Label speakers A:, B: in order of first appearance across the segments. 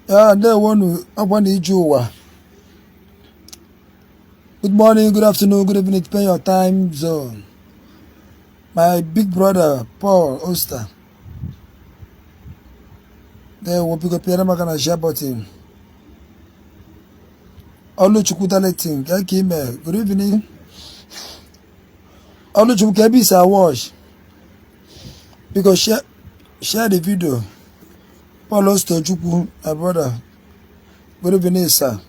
A: Ya ndewonu ọkwa na ije ụwa. Good morning, good afternoon, good evening, depending your time zone. My big brother Paul Oster. Ndewo, biko pịara m aka na share button. Oluchukwu Darlington, ka ka ime. Good evening. Oluchukwu, ka ebe isi watch. Biko share the video. Paul Oster Chukwu, my brother. Good evening, sir.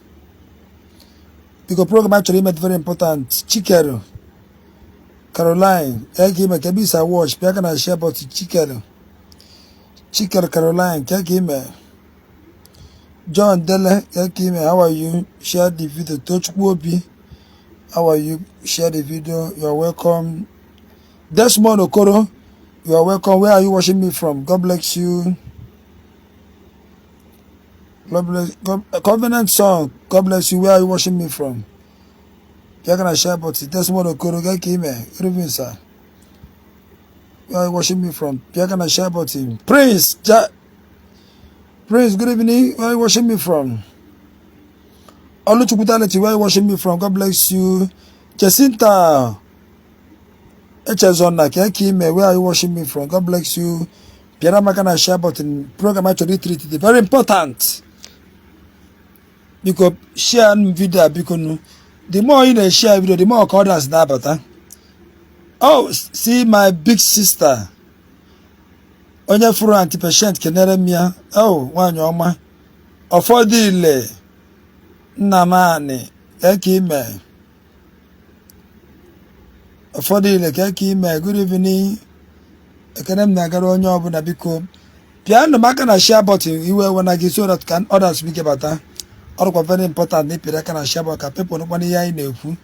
A: Biko, program actually made very important. Chikere Caroline, ka ka ime, ka ebe isi watch, pịa aka na share button. Chikere. Chikere Caroline, ka ka ime. John Dele, ka ka ime, how are you? Share the video. Tochukwu Obi, how are you? Share the video. You are welcome. Desmond Okoro, you are welcome. Where are you watching me from? God bless you. God bless. God, Covenant Song, God bless you. Where are you watching me from? You're gonna share but Desmond Okoro, ka ka ime. Good evening, sir. Where are you watching me from? You're gonna share button. Prince, Prince, good evening. Where are you watching me from? Oluchukwu Talenti, where are you watching me from? God bless you. Jacinta Echezona, ka ka ime, where are you watching me from? God bless you. Pịara m aka na share button. Program actually treat it very important. Biko share m video a, biko nu. The more ị na-share video, the more ka others na-abata. Oh, see my big sister. Onye fụrụ Aunty Patient, kenere m ya. Oh, nwaanyị ọma. Ụfọdụ ile nna m anị, ka ka ime. Ụfọdụ ile, ka ka ime. Good evening. Ekene m na-agara onye ọbụla. Biko pịanụ m aka na share button, iwe ewena gị, so that can others ike bata. Ọ dịkwa very important na ịpịrị aka na share button ka people nụkwana ihe anyị na-ekwu.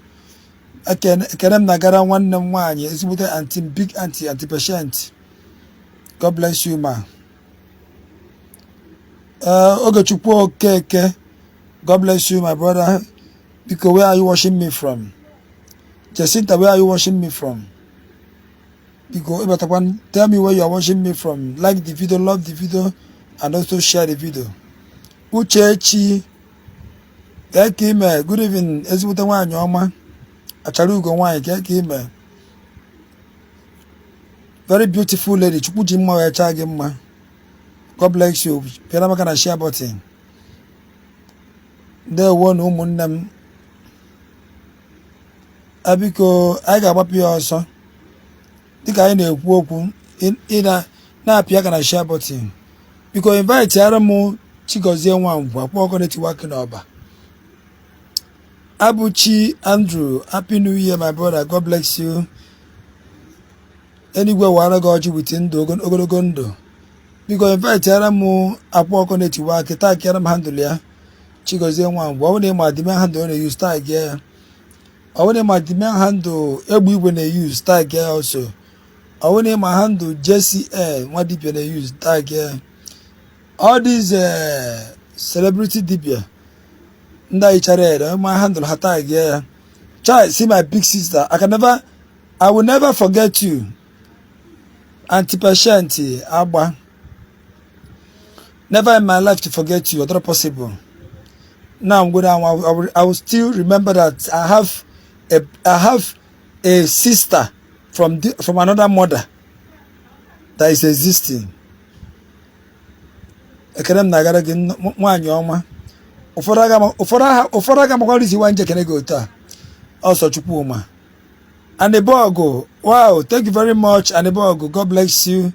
A: Ekene m na-agara nwanne m nwaanyị, ezigbote aunty m, big aunty, Aunty Patient. God bless you, ma. Ogechukwu Okeke, God bless you, my brother. Biko, where are you watching me from? Jacinta, where are you watching me from? Biko ịbatakwa, tell me where you are watching me from. Like the video, love the video and also share the video. Uchechi ka ime, good evening. Ezigbote nwaanyị ọma, achara ugo nwaanyị, ka ime. Very beautiful lady. Chukwu ji mma wee chaa gị mma. God bless you. Pịara m aka na share button. Ndewo na ụmụnne m. Biko, anyị ga-agbapụ ya ọsọ dịka anyị na-ekwu okwu. Ị na-apị aka na share button. Biko invite ara m Chigozie Nwangwu akpọ ọkụ na-etiwa akị n'ọba. Abuchi Andrew, happy New Year, my brother. God bless you. Enigwe wara gị ọjị with ndụ, ogologo ndụ. Biko invite ara m akpọ ọkụ na-etiwa akị, tag ara m handle ya, Chigozie Nwangwu. Ọ bụrụ na ịma the main handle ọ na-use, tag ya. Ọ bụrụ na ịma the main handle Egbe Igwe na-use, tag ya also. Ọ bụrụ na ịma handle JCL nwa dibia na-use, tag ya. All these celebrity dibia ndị anyị chara ere, ma handle ha, tag ya. Chai, see my big sister. I can never, I will never forget you, Aunty Patient Agba. Never in my life to forget you. Not possible. Now I'm going to, I will still remember that I have a sister from another mother that is existing. Ekene m na-agara gị, nwaanyị ọma. Ụfọdụ aga makwa isi nwa nje kene gị otu a ọsọ. Chukwuma Anibọgụ, wow, thank you very much, Anibọgụ. God bless you.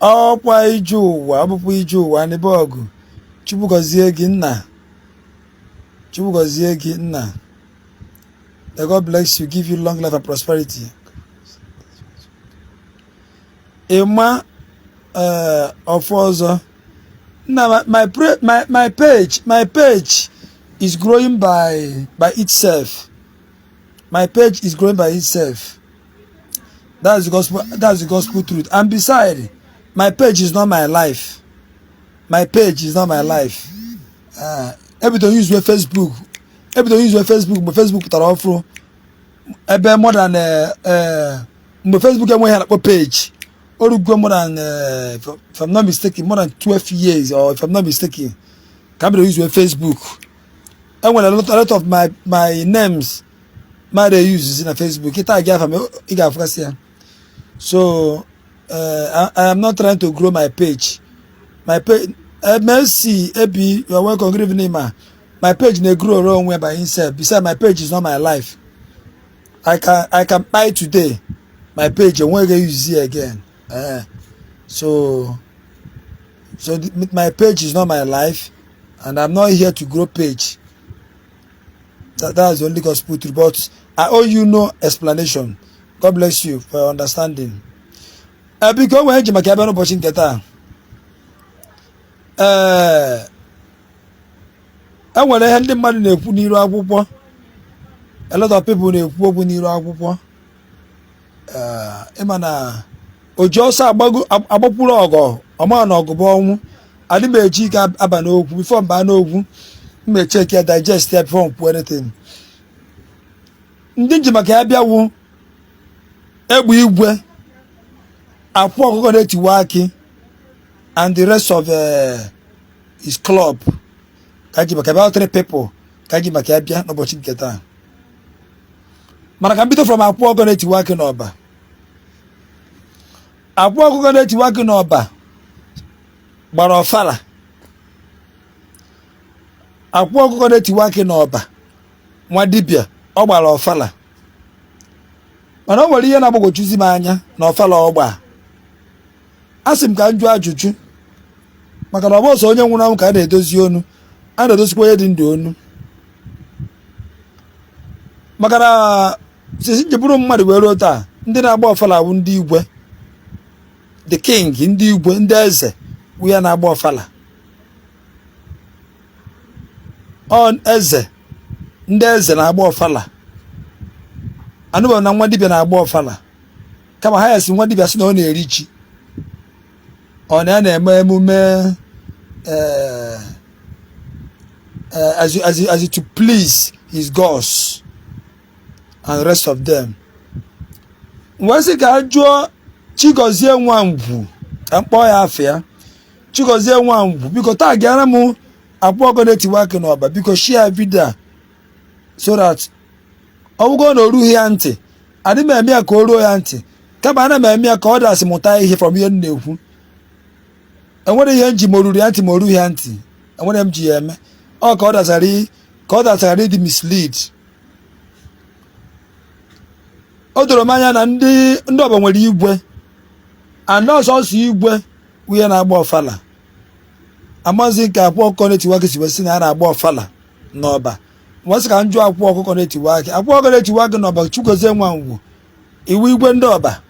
A: Ọkwa ije ụwa, ọ bụkwa ije ụwa. Anibọgụ, Chukwu gọzie gị, nna. Chukwu gọzie gị, nna. May God bless you, give you long life and prosperity. Ịma ọfọ ọzọ nna, my page is growing by itself. My page is growing by itself. That's the gospel. That's the gospel truth. And beside, my page is not my life. My page is not my life. Ebido use Facebook, ebido use Facebook mgbe Facebook pụtara ọfụrụ, ebe more than mgbe Facebook enweghị na-akpọ page. O rugo more than, if I'm not mistaken, more than 12 years, or if I'm not mistaken. Ka m bidoro use Facebook, enwere a lot of my names ma dey use na Facebook. Kịta gị afa m, ị ga-afụgasị ya. So I am not trying to grow my page. My page, MSC AB, you are welcome. Good evening, ma. My page na-grow onwe by himself. Besides, my page is not my life. I can buy today, my page enweghị use it again. So my page is not my life and I'm not here to grow page. That's the only gospel truth, but I owe you no explanation. God bless you for your understanding. Biko, nwere eji maka ebe n'ụbọchị nke taa. Ee, enwere ihe ndị mmadụ na-ekwu n'iru akwụkwọ. A lot of people na-ekwu okwu n'iru akwụkwọ. Ee, ịma na oji ọsọ agbakwuru ọgọ ọma na ọgụ bụ ọnwụ. Adị m eji ike aba n'okwu. Before mba n'okwu, m e-check ya, digest ya before m kwuo anything. Ndị nji maka ya bịawu egbe igwe, Akwa Ọkụkọ Na-etiwa Akị and the rest of his club ka ji maka about three people ka ji maka ya bịa n'ụbọchị nke taa. Mana ka m bido from Akwa Ọkụkọ Na-etiwa Akị n'Ọba. Akwa Ọkụkọ Na-etiwa Akị n'Ọba gbara ọfala. Akwa Ọkụkọ Na-etiwa Akị n'Ọba, nwa dibịa, ọ gbara ọfala, mana o nwere ihe na-agbagwojuzi m anya na ọfala ọgba. A sị m ka m jụọ ajụjụ, maka na ọ bụ ọsọ onye nwụrụ anwụ ka a na-edozi onu, a na-edozikwa onye dị ndụ onu. Maka na sisi nji bụrụ mmadụ wee ruo taa, ndị na-agba ọfala bụ ndị igwe, the king, ndị igwe, ndị eze bụ ya na-agba ọfala. Ọ eze, ndị eze na-agba ọfala. Anụbeghị na nwa dibịa na-agba ọfala, kama ha ya si nwa dibịa sị na ọ na-eri ji, ọ na ya na-eme emume as to please his gods and rest of them. Wee sị ka a jụọ Chigozie Nwangwu, ka m kpọọ ya afọ ya, Chigozie Nwangwu, biko taa gịara m Akwa Ọkụkọ Na-etiwa Akị n'Ọba. Biko share video a so that ọ bụgo na o rughị ya ntị. Adị m eme ya ka o ruo ya ntị, kama ana m eme ya ka ọ dasị mụta ihe from ihe m na-ekwu. Enwere ihe nji ma o ruru ya ntị ma o rughị ya ntị, enwere m ji ya eme ọ ka ọ dasara ịdị mislead. O doro m anya na ndị Ọba nwere igwe and ọsọsọ igwe nwunye na-agba ọfala. Amazi nke Akwa Ọkụkọ Na-etiwa Akị si wee sị na a na-agba ọfala n'Ọba. Nwesị ka m jụọ Akwa Ọkụkọ Na-etiwa Akị, Akwa Ọkụkọ Na-etiwa Akị n'Ọba, Chigozie Nwangwu, iwu igwe ndị Ọba,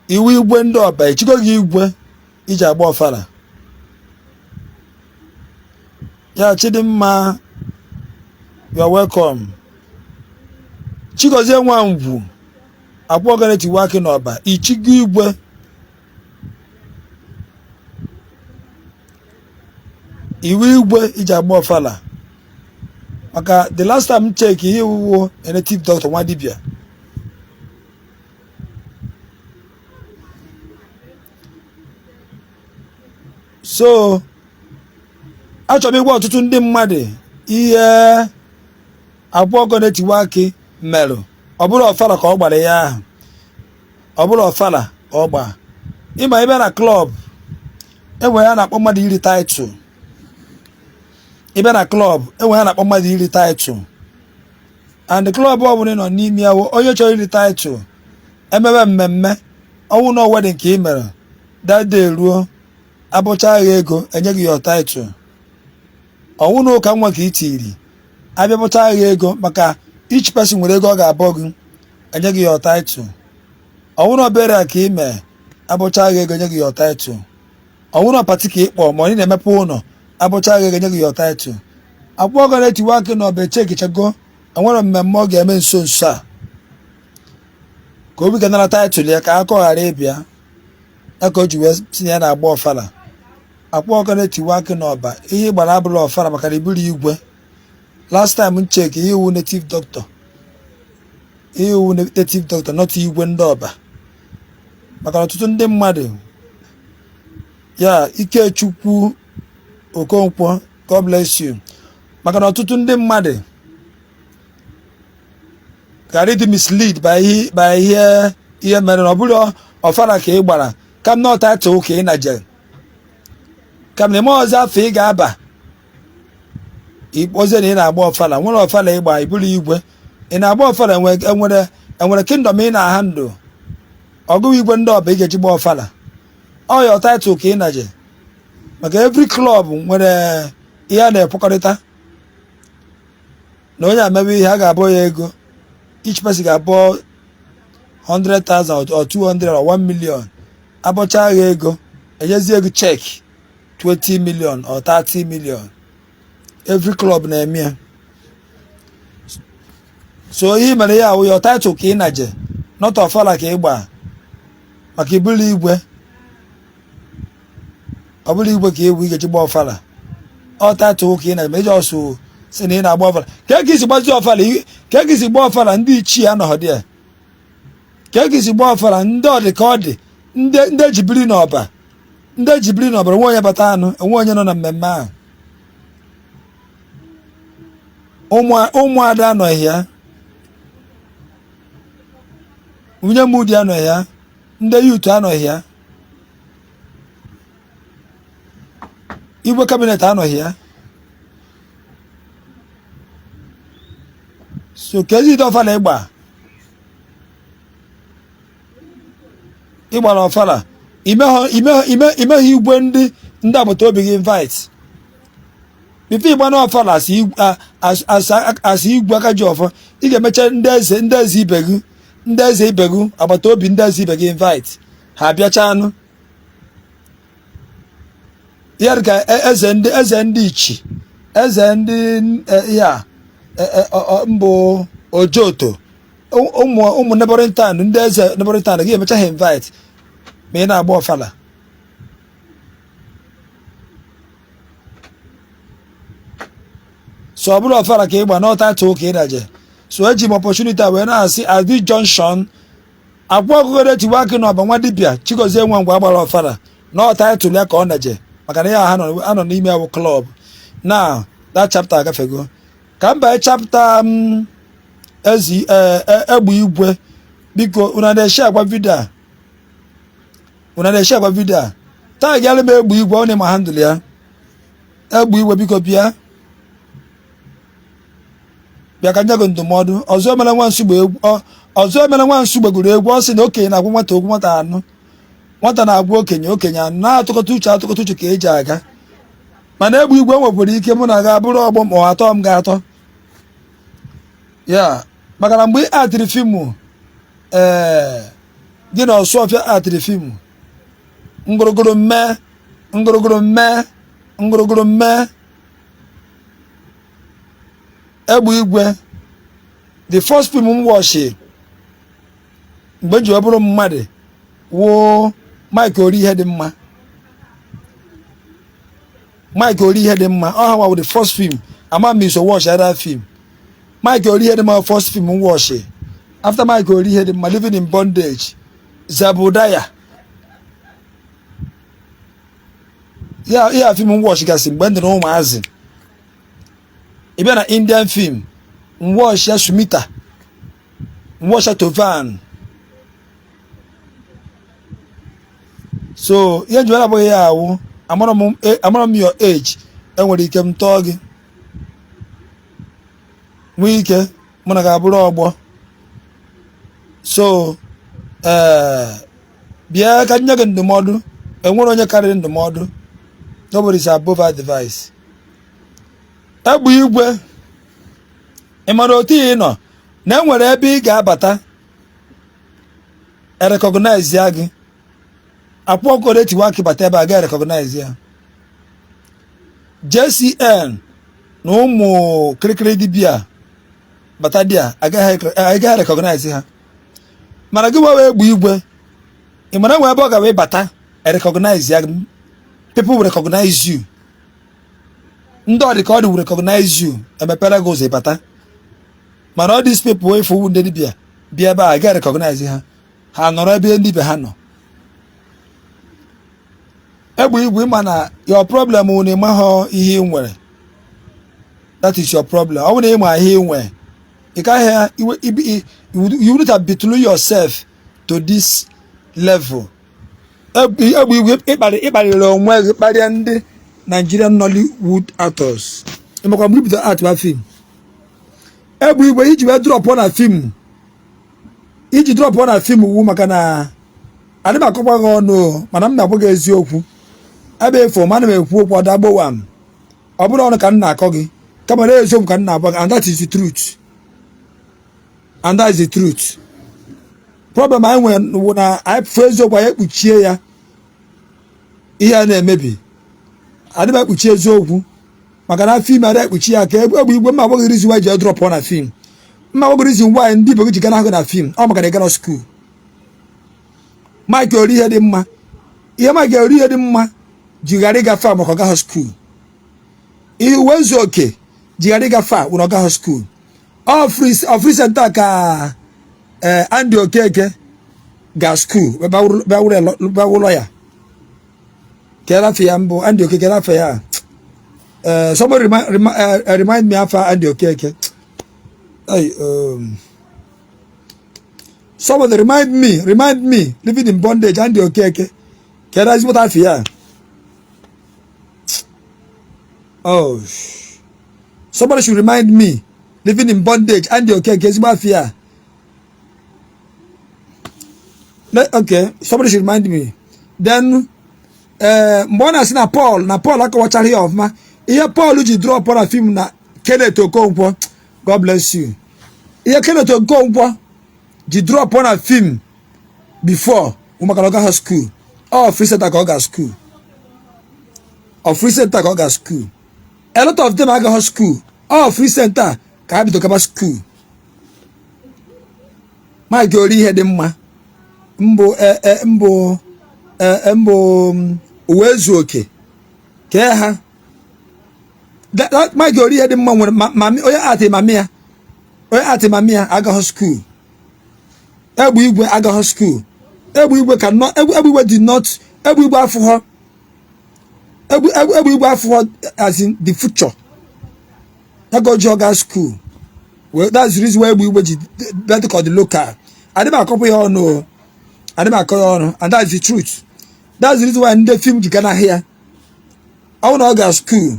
A: iwu igwe ndị Ọba, echigo gị igwe iji agba ọfala ya? Chidimma, you are welcome. Chigozie Nwangwu, Akwa Ọkụkọ Na-etiwa Akị n'Ọba, ichigo igwe? Iwu igwe iji agba ọfala? Maka the last time m check, ihe iwuwo a native doctor, nwa dibịa. So achọrọ m ịgwa ọtụtụ ndị mmadụ ihe Akwa Ọkụkọ Na-etiwa Akị merụ. Ọ bụrụ ọfala ka ọ gbara ya ahụ, ọ bụrụ ọfala ka ọ gbaa. Ịma ebe na club enwe ya na-akpọ mmadụ iri title. Ịbịa na club, enwe ya na-akpọ mmadụ iri title, and club ọ bụla ị nọ n'ime ya, onye chọrọ iri title, emebe mmemme ọnwụ na wedding ka ị mere that day, ruo abụcha agha ego, enye gị your title. Ọnwụ na ụka nwa ka ị tiri, abịa bụcha agha ego, maka each person nwere ego ọ ga-abọ gị, enye gị your title. Ọnwụ na obere ka ị mee, abụcha agha ego, enye gị your title. Ọnwụ na party ka ị kpọọ, ma ọ na-emepe ụlọ, abụcha agha ego, enye gị your title. Akwa Ọkụkọ Na-etiwa Akị na Ọba echekichago, enwere mmemme ọ ga-eme nso nso a ka obi ga nara title ya, ka akọ ghara ịbịa ya, ka o ji wee si na ya na-agba ọfala. Akwa Ọkụkọ Na-etiwa Akị n'Ọba, ihe ị gbara abụrụ ọfala, maka na iburu igwe. Last time m check, ihe iwu native doctor, ihe iwu native doctor, not igwe ndị Ọba. Maka na ọtụtụ ndị mmadụ Ya Ikechukwu Okonkwo, God bless you. Maka na ọtụtụ ndị mmadụ ghara ịdị mislead by ihe mere na ọ bụrụ ọfala ka ị gbara kam na ọ title ka ị naje kam na ime ọzọ afọ ị ga-aba ikpozie na ị na-agba ọfala nwere ọfala ịgba ị bụrụ igwe ị na-agba ọfala enwere kingdom ị na-ahandle ọgụghị igwe ndị ọba ị ga-eji gba ọfala ọ your title ka ị naje maka every club nwere ihe a na-ekwekọrịta na onye amebe ihe a ga-abọ ya ego each person ga-abọ 100,000 or 200 or 1 million abọcha ha ego enyezie ego check 20 million or 30 million every club na-eme ya so ihe mere ya awụ your title ka ị naje not ọfala ka ị gba maka ị bụrụ igwe ọ bụrụ igwe ka egwu ị ga-eji gba ọfala ọ title ka ị na ma iji ọsụ si na ị na-agba ọfala ka ka isi gbazi ọfala ka ka isi gba ọfala ndị ichie anọghị dị ya ka ka isi gba ọfala ndị ọ dị ka ọ dị ndị ejibiri n'ọba ndị ejibiri n'ọbara onwe onye bata anụ enwe onye nọ na mmemme ahụ ụmụada anọghị ya nwunye mudi anọghị ya ndị youth anọghị ya igwe cabinet anọghị ya so ka ezi ide ọfala ịgba ịgbara ọfala imeghị igwe ndị ndị agbata obi gị invite before ịgba n'ọfala asị igwe aka ji ọfọ ị ga-emecha ndị eze ndị eze ibe gị ndị eze ibe gị agbata obi ndị eze ibe gị invite ha abịacha anụ ya dị ka eze ndị eze ndị ichi eze ndị ya mbụ ojoto ụmụ ụmụ neighboring town ndị eze neighboring town gị emecha ha invite ma ị na-agba ọfala so ọ bụrụ ọfala ka ị gba n'ọ title ka ị daje so eji m opportunity a wee na-asị at this junction akwa ọkụkọ etiwe akị na ọba nwa dibịa Chigozie nwa ngwa agbara ọfala na ọ title ya ka ọ naje maka na ya ha nọ n'ime awụ club na that chapter agafego ka m banye chapter ezi egbe igwe biko unu na-eshi agwa video a unu na-eshi agwa video a taa gịalụ m egbe igwe ọ na-ema handle ya egbe igwe biko bịa bịa ka nye gị ndụmọdụ ọzọ emere nwa nsugbe egwu ọzọ emere nwa nsugbe gụrụ egwu ọ sị na okenye na-agwa nwata okwu nwata anụ nwata na-agwa okenye okenye anụ na-atụkọta uche atụkọta uche ka eji aga mana egbe igwe nwekwara ike mụ na ga abụrụ ọgbọ ma ọ atọ m ga-atọ ya maka na mgbe ị atịrị film ee gị na ọsụọfịa atịrị film ngụrụgụrụ mmee ngụrụgụrụ mmee ngụrụgụrụ mmee egbe igwe the first film m watchị mgbe m ji wee bụrụ mmadụ wụ Mike Ori ihe dị mma Mike Ori ihe dị mma ọ ha wụ the first film ama m iso watch that film Mike Ori ihe dị mma first film m watchị after Mike Ori ihe dị mma Living in Bondage Zebudaya ya ihe film m watch gasị mgbe m dị na ụmụazị ị bịa na Indian film m watch ya Sumita m watch ya Toofan so ihe njiwere abụghị ya awụ amara m your age enwere ike m tọọ gị nwee ike mụ na ga-abụrụ ọgbọ so ee bịa ka nye gị ndụmọdụ enwere onye karịrị ndụmọdụ nobody is above advice egbe igwe ị mara otu ị nọ na enwere ebe ị ga-abata erecognize ya gị akwa ọkụkọ etiwe akị bata ebe a ga recognize ya JCN na ụmụ kirikiri dibịa bata dị a agaghị recognize ha mana gị nwewe egbe igwe ị mara nwe ebe ọ ga-wee bata recognize ya people will recognize you ndị ọ dị ka ọ dị will recognize you emepere gị ụzọ ịbata mana all these people efu ndị dibịa bịa ebe a ga recognize ha ha nọrọ ebe ndị ibe ha nọ Egbe igwe, ịma na your problem wụ na ịmaghọ ihe ị nwere. That is your problem. Ọ bụrụ na ịma ihe ị nwere, ị gaghị, you wouldn't have belittled yourself to this level. Egbe igwe, ịkparịrị onwe gị, kparịa ndị Nigerian Nollywood actors. Ịmakwa mgbe ibido act ba film, egbe igwe, iji wee drop na film, iji drop na film wu maka na adị m akọkwa gị ọnụ, mana m na-agwa gị eziokwu. Ebe efu ma ana m ekwu okwu ọdagbowa m, ọ bụrụ ọnụ ka m na-akọ gị, kama na eziokwu ka m na-agwa gị, and that is the truth, and that is the truth. Problem anyị nwere wụ na anyị fụ eziokwu, anyị ekpuchie ya. Ihe a na-emebi, adị m ekpuchi eziokwu maka na film adị ekpuchi ya. Ka egbe igwe, mma agwaghị reason why ji drop na film. Mma agwaghị reason why ndị Igbo gị ji gana ahụ na film. Ọ maka na ị gara school. Mike ori ihe dị mma, ihe Mike ori ihe dị mma ji ghara ịgafe a maka ọ gaghị school. Ihe uwe nzu oke ji ghara ịgafe a wụrụ ọ gaghị school. Ọ recent ka Andy Okeke ga school bịa wụlọ ya ka erafe ya mbụ. Andy Okeke rafe ya. Somebody remind me afa Andy Okeke. Hey, somebody remind me. Living in bondage, Andy Okeke, ka era ezigbo afa ya. Oh, somebody should remind me. Living in bondage, Andy Okeke, ezigbo afa ya. Okay, somebody should remind me. Then mgbe ọ na-asị na Paul, na Paul akọwachara ya ọfụma, ihe Paul ji drop na film na Kenneth Okonkwo, God bless you, ihe Kenneth Okonkwo ji drop na film before bụ maka na ọ gaghị school. Ọ free center ka ọ ga school, ọ free center ka ọ ga school. A lot of them agaghị school. Ọ free center ka ha bido gaba school. Mike ori ihe dị mma mbụ, mbụ, mbụ uwe ezu oke kee ha. Mike ori ihe dị mma nwere mami onye atị mami ya, onye atị mami ya agaghị school. Egbe igwe agaghị school. Egbe igwe ka nọ, egbe igwe did not, egbe igwe afụghọ, egbe igwe afụghọ as in the future ya ka o ji ọga school. Well, that's the reason why egbe igwe ji bịa ka ọ dị local. Adị m akọpụ ya ọnụ o, adị m akọ ya ọnụ, and that's the truth. That's the reason why ndị film ji gana ahịa. Ọ bụrụ na ọ ga school,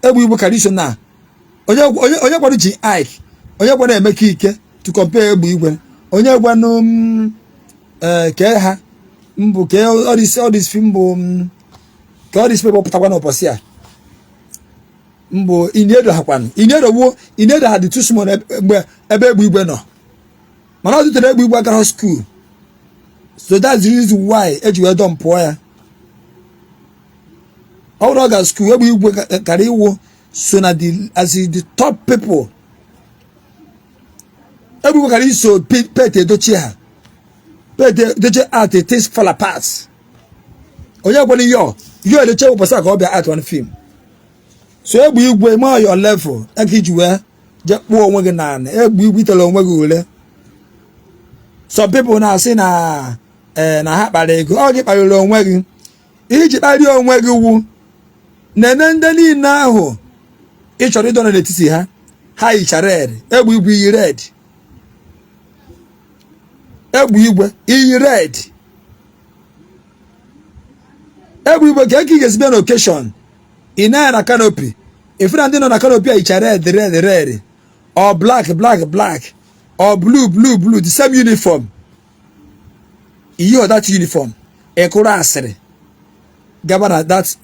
A: egbe igwe kara iso na onye onye onye kwado ji Ike, onye kwado Emeka Ike to compare egbe igwe, onye gwanụ ee kee ha mbụ kee all this film bụ ka all this people pụtakwa n'ụbọchị a mbụ Iniedo ha kwanụ. Iniedo wuo, Iniedo ha dị too small mgbe ebe egbe igwe nọ, mana ọ dịtere egbe igwe agara school. So that's the reason why eji wee dumpụọ ya. Ọ bụrụ ọ ga school, egbe igwe kara iwu so na the as in the top people. Egbe igwe kara iso Pete Edochie ha. Pete Edochie art Things Fall Apart. Onye gwara yo yo Edochie ụbọchị a ka ọ bịa act one film. So egbe igwe, ma your level aka iji wee jee kpụọ onwe gị n'ala. Egbe igwe, itere onwe gị ule. Some people na-asị na ee na ha kpara ego. Ọ gị kparịrị onwe gị. Iji kparịa onwe gị wu nene ndị niile ahụ ị chọrọ ịdọrọ n'etiti ha, ha yicha red. Egbe igwe, iyi red. Egbe igwe, iyi red. Egbe igwe, ka eke ị ga-esi bịa n'occasion, ị na na canopy, ifu na ndị nọ na canopy a yicha red, red, red or black, black, black or blue, blue, blue, the same uniform. Iyi that uniform, ị kụrụ asịrị gaba na that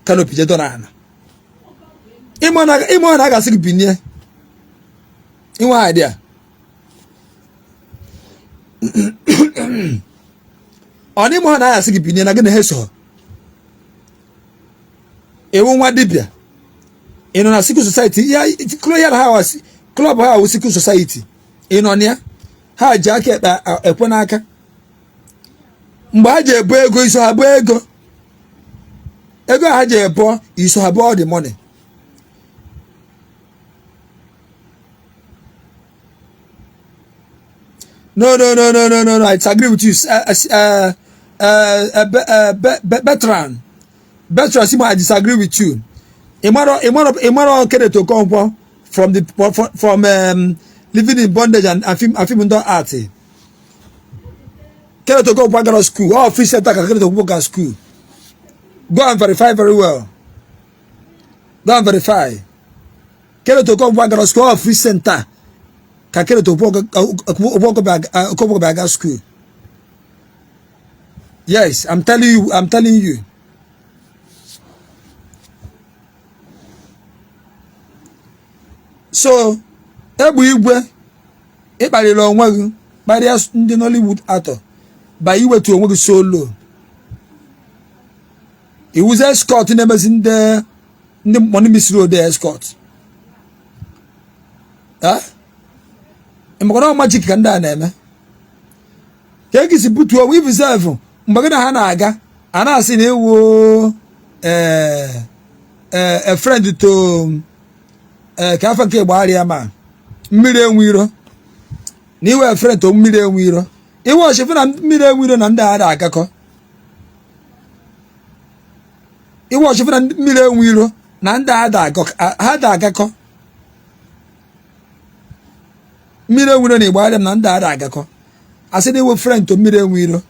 A: canopy, je dọrọ ala. Ịma na a ga-asị gị binie. Inwe idea ọ na ịma na a ga-asị gị binie na gị na ha so ewu nwa dibịa. Ị nọ na secret society ya, ya na ha club ha wụ secret society. Ị nọ na ya, ha ji aka ekpe ekwe n'aka mgbe ha ji ebu ego iso ha bụ ego, ego ha ji ebu iso ha bụ all the money. No, no, no, no, no, no, no, I disagree with you. Bertrand. Betrus Imo, I disagree with you. Ịmarọ Kenneth Okonkwo from the from Living in Bondage and film ndị art. Kenneth Okonkwo gara school ọ Free Center ka Kenneth Okonkwo gara school. Go and verify very well. Go and verify. Kenneth Okonkwo gara school ọ Free Center ka Kenneth Okonkwo bịa school. Yes, I'm telling you, I'm telling you. So egbe igwe, ịkparịrị onwe gị, kparịa ndị Nollywood actor by iwetu onwe gị so low. Iwuzi escort na-emezi ndị money miss road escort. Maka na magic ka ndị a na-eme ka e si butuo onwe ibu sef. Mgbe gị na ha na-aga, a na-asị na ewu ee friend to ee ka afọ nke gbagharịa ma mmiri enwe iro na iwe friend to mmiri enwe iro. Iwe ọchịfụ na mmiri enwe iro na ndị a na-agakọ. Iwe ọchịfụ na mmiri enwe iro na ndị a ha da agakọ. Mmiri enwe iro na ịgbagharịa m na ndị a da agakọ. Asị na iwe friend to mmiri enwe iro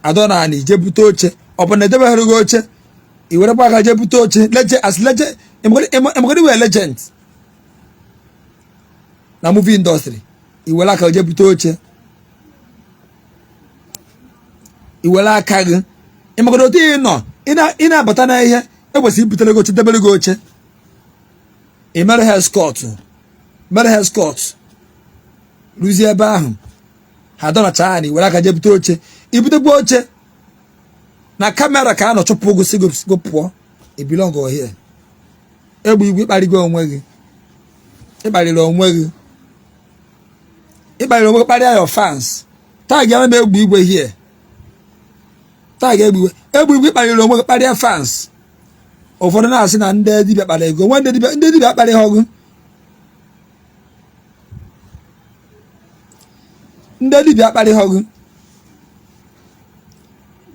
A: adọ na anị jee bute oche. Ọ bụ na edebegharị gị oche, i werekwa aka jee bute oche. Legend as legend, ịmagodi wee legend na movie industry, i were aka jee bute oche, i were aka gị. Ịmagodi otu ị nọ, ị na-abata na ihe ekwesịrị ibutere gị oche, debere gị oche. Ị mere ha escort, mere ha escort ruzie ebe ahụ ha dọnacha anyị, were aka jee bute oche. Ibutekwa oche na camera ka a nọ chụpụ gị, si gị pụọ. I belong here. Egbe igwe, ịkparịgo onwe gị, ịkparịrị onwe gị, ịkparịrị onwe gị, kparịa your fans. Tag ya m egbe igwe here, tag egbe igwe. Egbe igwe, ịkparịrị onwe gị, kparịa fans. Ụfọdụ na-asị na ndị dibịa kpara ego nwe. Ndị dibịa akparịghị ọgụ. Ndị dibịa akparịghị ọgụ.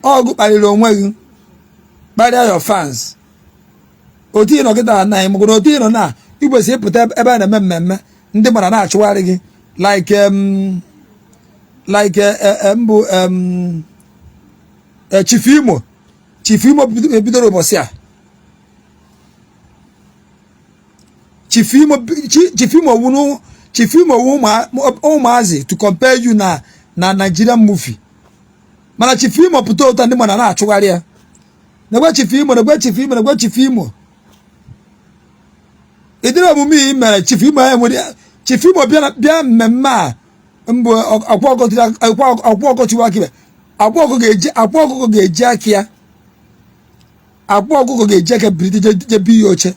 A: Ọgụ kparịrị onwe gị, kparịa your fans. Otu ị nọ kịta na ịmụgoro otu ị nọ na ikwesịrị ịpụta ebe a na-eme mmemme, ndị mmadụ na-achụgharị gị like mbụ Chief Imo. Chief Imo bidoro ụbọchị a. Chief Imo, Chief Imo wunu, Chief Imo wu ụmụazị to compare you na Nigerian movie. Mana Chief Imo pụta ụta, ndị mmadụ na-achụgharị ya. Negwe Chief Imo, negwe Chief Imo, negwe Chief Imo. Ịdịrị omume ị mere Chief Imo ya nwere Chief Imo bịa mmemme a mbụ. Akwa ọkọtiwa aka ibe akwa ọkụkọ ga-eji, akwa ọkụkọ ga-eji aka ya, akwa ọkụkọ ga-eji aka bilite je bi ya oche.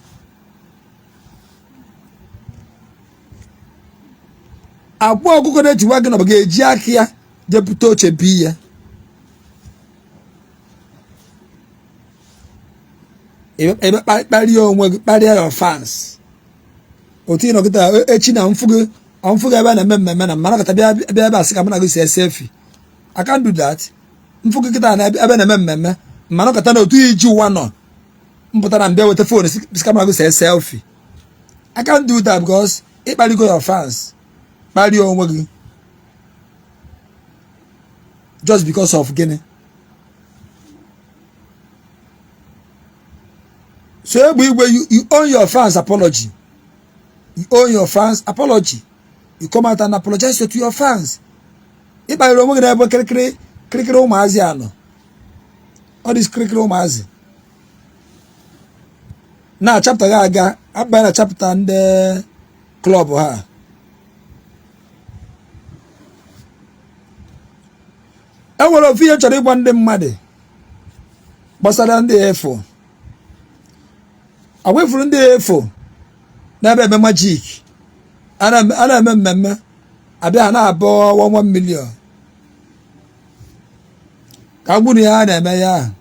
A: Akwa ọkụkọ na-etiwa gị na ga-eji aka ya jepụta oche bi ya. Ebe kparịa onwe gị, kparịa your fans. Otu ị nọkịta echi na mfụ gị, ọmfụ gị ebe a na-eme mmemme na mmanụ kata bịa bịa ebe a sị ka mụ na gị si selfie, I can't do that. Mfụ gị kịta na ebe na-eme mmemme mmanụ kata na otu iji ụwa nọ mpụtara mbịa weta phone si ka mụ na gị see selfie, I can't do that because ịkparịgo your fans, kparịa onwe gị just because of gịnị? So egbe igwe, you owe your fans apology. You owe your fans apology. You come out and apologize to your fans. Ịkparịrị onwe gị n'ebe kịrịkịrị kịrịkịrị ụmụazị anọ. Ọ dị kịrịkịrị ụmụazị na chapter ga aga abanye na chapter ndị club ha. E nwere ofu ihe chọrọ ịgwa ndị mmadụ gbasara ndị efu agwa. Ndị efu n'ebe eme magic a na-eme mmemme abịa ha na-abụ 1 million ka agwụrụ ya a na-eme ya ahụ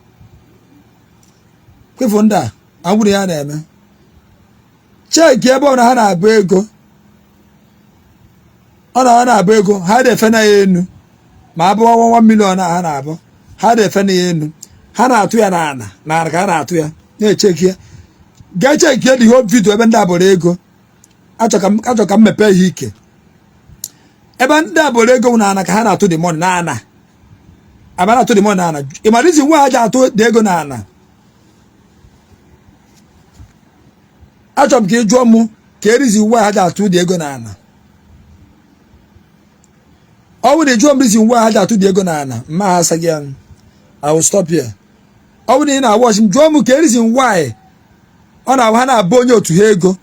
A: kwefu. Ndị a agwụrụ ya na-eme check ebe ọ na ha na-abụ ego, ọ na ha na-abụ ego ha na-efe na ya enu ma abụọ 1 million a ha na-abụ. Ha na-efe ya enu, ha na-atụ ya n'ala, n'ala ka ha na-atụ ya. Na-echeki ya, ga-echeki the whole video ebe ndị a bọrọ ego. Achọ ka m mepee ihe ike ebe ndị a bọrọ ego n'ala ka ha na-atụ the money n'ala. Aba na-atụ the money n'ala. Ị ma reason why ha ji atụ the ego n'ala? Achọrọ m ka ị jụọ m ka e reason why ha ji atụ the ego n'ala. Ọ bụrụ na ị jụọ m reason why ha ji atụ the ego n'ala, mma ha asa gị ya. I will stop here. Ọ bụrụ na ị na-watch m, jụọ m ka e reason why ọ na-abụ ha na-abụ onye otu ha ego,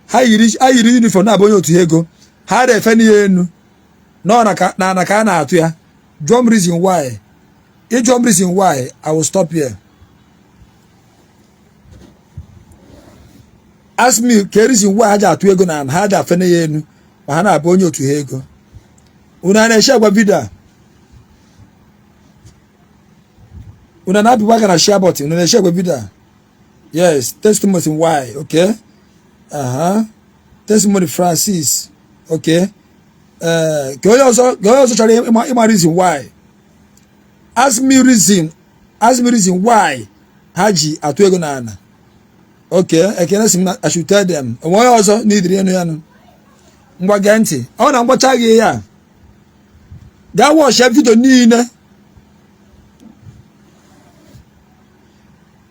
A: ha yiri uniform na-abụ onye otu ha ego, ha na-efe n'ihe enu n'ala ka a na-atụ ya. Jụọ m reason why. Ị jụọ m reason why, I will stop here. Ask me ka reason why ha ji atụ ego na ha ji afene ya enu ma ha na-abụ onye otu ha ego. Unu a na-eshi agwa video a, unu na-apịkwa aka na share button. Unu na-eshi agwa video a? Yes, testimony why? Okay, aha, testimony Francis. Okay, ee, ka onye ọzọ chọrọ ịma reason why, ask me reason, ask me reason why ha ji atụ ego n'ala. Okay, Ekene sị m na I should tell them. Onwe onye ọzọ n'idiri enu ya nụ? Ngwa, gee ntị. Ọ na mgbacha gị ya, gaa watch video niile,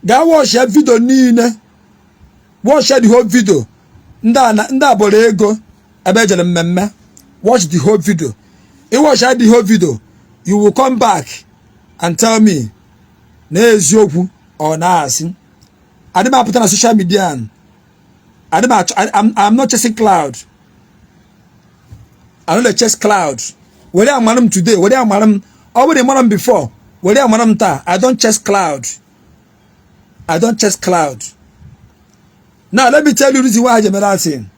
A: gaa watch video niile, watch the whole video. Ndị a bọrọ ego ebe ejere mmemme. Watch the whole video. Ị watch the whole video, you will come back and tell me na eziokwu ọ na-asị. Adị m apụta na social media, adị m achọ. I'm not chasing clout. I no dey chase clout. Were amara m today, were amara m. Ọ bụrụ ịmara m before, were amara m taa. I don't chase clout. I don't chase clout. Now let me tell you reason why I ji that thing.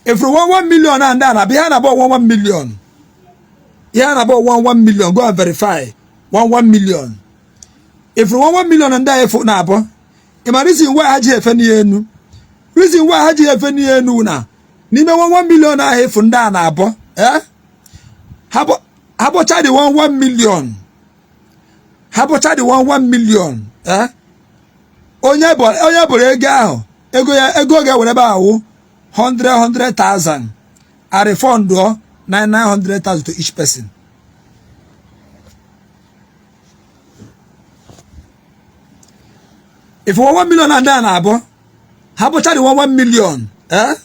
A: If you want 1 million and then abịa na about 1 1 million, ihe na about 1 1 million, go and verify 1 1 million. If you want 1 million and then efu na abụọ, ị ma reason why ha ji efe n'ihe enu? Reason why ha ji efe n'ihe enu na n'ime 1 1 million ahụ efu ndị a na-abọ, eh, ha bọcha the 1 1 million, ha bọcha the 1 1 million, eh, onye bụrụ ego ahụ, ego ya, ego ọ ga-ewere ebe ahụ 100 100,000, a refund 9 900,000 to each person. If 1 1 million na ndị a na-abụ ha bụcha the 1 1 million, eh,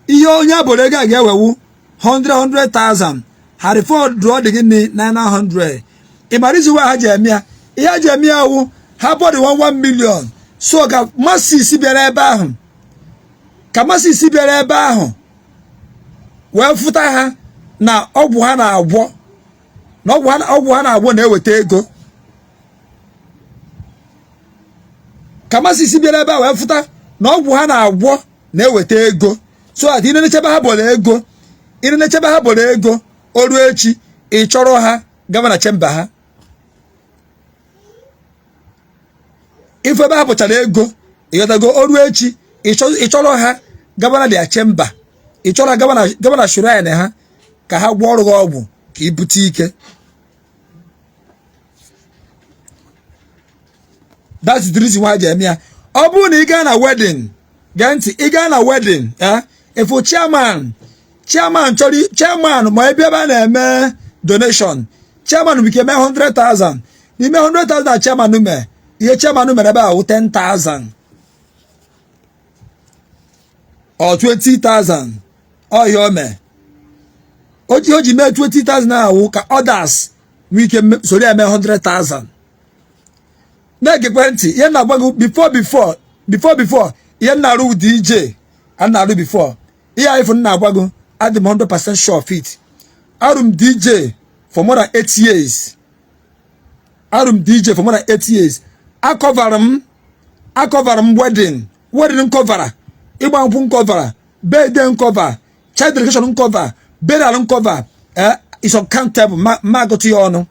A: ihe onye abụrụ ego a ga-ewewu 100 100,000, ha refund dị gịnị? 900. Ị mara izi ha ji eme ya? Ihe ha ji eme ya wụ ha bọdị 1 1 million so ka masses bịara ebe ahụ, ka masses bịara ebe ahụ wee fụta ha na ọgwụ ha na-agwọ, na ọgwụ ha na-agwọ na-eweta ego. Ka masses bịara ebe a wee fụta na ọgwụ ha na-agwọ na-eweta ego, so that ị na-echebe ha bọrọ ego, ị na-echebe ha bọrọ ego, o ruo echi, ị chọrọ ha gaba na chamber ha, ife ebe ha pụchara ego. Ịghọtago? O ruo echi, ị chọrọ ha gaba na their chamber, ị chọrọ gaba na shrine ha ka ha gwọọ ọrụ gị ọgwụ ka ị bute ike. That's the reason why ji eme ya. Ọ bụrụ na ị gaa na wedding, gee ntị, ị gaa na wedding, eh, ifu chairman chọrọ chairman ma ebe a na-eme donation, chairman bụ ike mee 100,000. N'ime 100,000 na chairman mee, ihe chairman mere ebe a wụ 10,000 or 20,000. Ọ ihe o mee, o ji mee 20,000 ahụ ka others nwee ike soro ya mee 100,000. Na-egekwe ntị ihe na-agwa gị. Before ihe m na-arụ DJ a na-arụ before ihe anyị fụ na-agwa gị, adị m 100% sure of it. Arụ m DJ for more than 8 years. Arụ m DJ for more than 8 years. Akọvara m wedding, m kọvara ịgba nkwụ, m kọvara birthday, m cover child dedication, m cover burial, m cover, eh, is uncountable. Ma agụtụ ya ọnụ.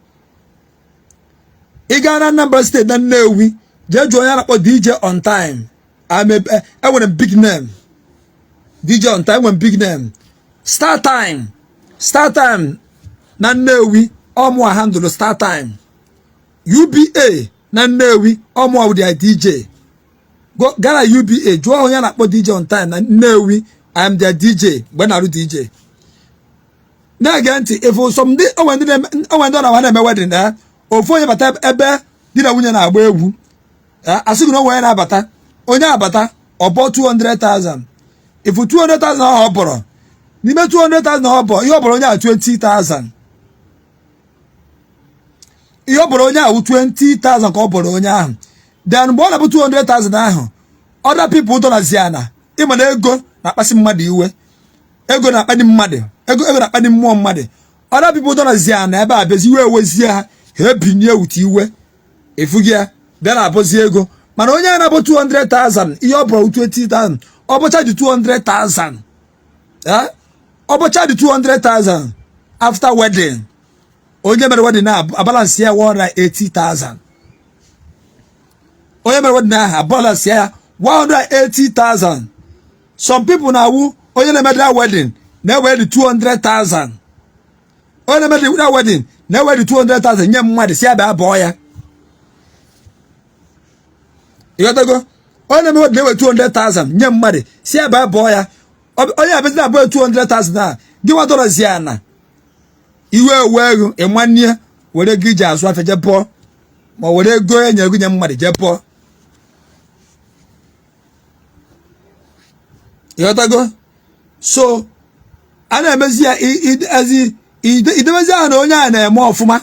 A: Ị gaa na Anambra State, na Nnewi, jee jụọ onye a na-akpọ DJ On Time. Enwere m big name, DJ On Time. Enwere m big name, Star Time, Star Time na Nnewi. Ọmụ a handle Star Time. UBA na Nnewi, ọ mụwa their DJ. Gaa na UBA, jụọ onye na-akpọ DJ on time na Nnewi. I am their DJ mgbe na-arụ DJ. Na-ege ntị, ifu sọ ndị onwe ndị ọ na na-eme wedding na ofu onye bata ebe di na nwunye na-agba egwu, asị gị na onwe onye na-abata, onye abata, ọbọ 200,000. Ifu 200,000 ahụ ọ bọrọ, n'ime 200,000 ọ bọ, ihe ọ bọrọ onye a 20,000, ihe ọ bọrọ onye ahụ 20,000 ka ọ bọrọ onye ahụ. Then mgbe ọ na-abụ 200,000 ahụ, other people dọlazi ana. Ịma na ego na-akpasị mmadụ iwe, ego na-akpali mmadụ, ego na-akpali mmụọ mmadụ. Other people dọlazi ana ebe a bịazi, iwe ewezie ha, ha ebinye wute iwe efugi ya bịa na-abọzi ego. Mana onye a na-abụ 200,000, ihe ọ bụrụ 20,000, ọ bụcha dị 200,000, ọ bụcha dị 200,000. After wedding, onye mere wedding na abalance ya 180,000. Onye mere wedding ahụ abalance ya 180,000. Some people na-awụ onye na-eme that wedding na-ewe dị 200,000, onye na-eme that wedding na-ewe dị 200,000 nye mmadụ si abịa bọọ ya. Ịghọtago? Onye na-eme wedding na-ewe 200,000 nye mmadụ si abịa bọọ ya. Onye abịazi na abụọ 200,000 a gị nwa dọrọzi ya na iwe ewe ego ịmanye were ego iji azụ afịa jee pụọ, ma were ego e nyere gị nye mmadụ jee pụọ. Ịghọtago? So a na-emezi ya ezi idebezi ahụ na onye a na-eme ọfụma,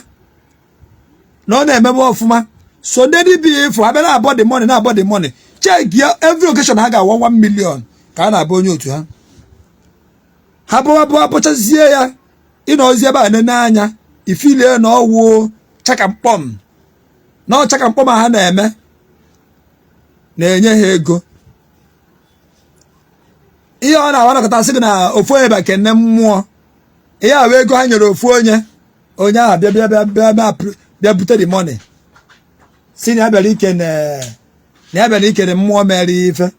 A: na ọ na-emebe ọfụma. So ndị dibịa ịfụ abịa na-abọ the money, na-abọ the money, check ya, every occasion ha ga-awa 1 million ka a na-abụ onye otu ha. Ha bụwa bụwa bụchazie ya, ịnọzi ebe a nene anya, ifilie na ọwụ chakamkpọm, na ọ chakamkpọm ha na-eme na-enye ha ego. Ihe ọ na-awa nakọta sị gị na ofu onye bịa kene mmụọ, ihe ahụ ego ha nyere ofu onye, onye ahụ bịa bịa bịa bịa bịa bịa bute the money, si na ya bịara ikene, na ya bịara ikene mmụọ mere ife,